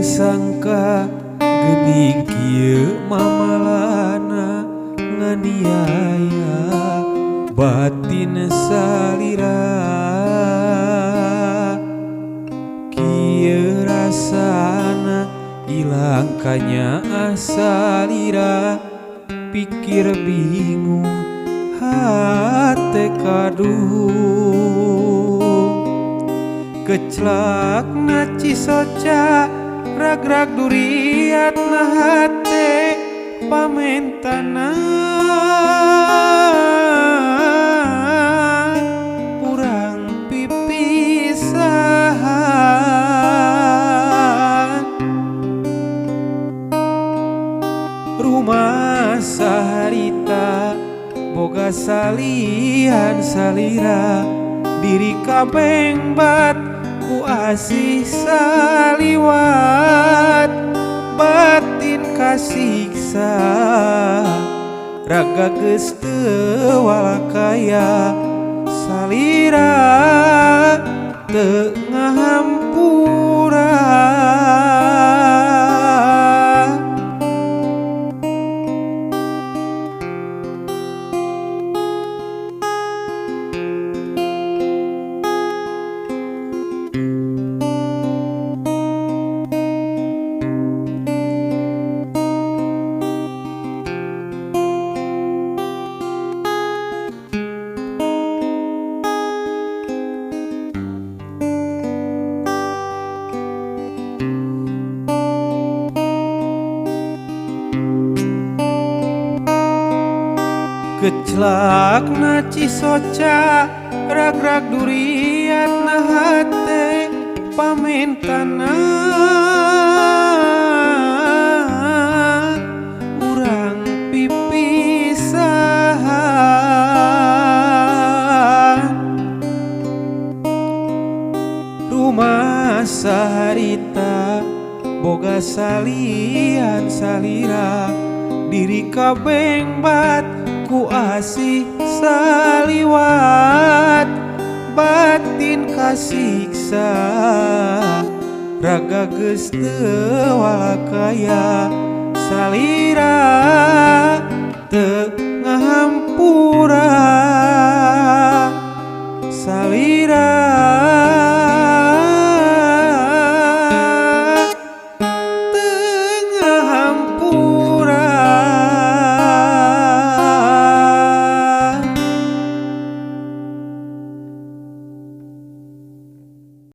Teu sangka geuning kieu mamalana nganiaya batin salira. Kieu rasana ilang kanyaah salira, pikir bingung hate kaduhung. Keclakna cisoca ragrag duriatna hate pamentana urang pipisahan. Rumah saharita boga salian salira, diri kabengbat ku asih saliwat, batin kasiksa raga geus teu walakaya salira teu ngahampura. Keclakna cisoca ragrag duriatna hate pamentana urang pipisahan. Rumah saharita boga salian salira, diri kabengbat ku asih saliwat, batin kasiksa raga geus teu walakaya salira teu ngahampura salira.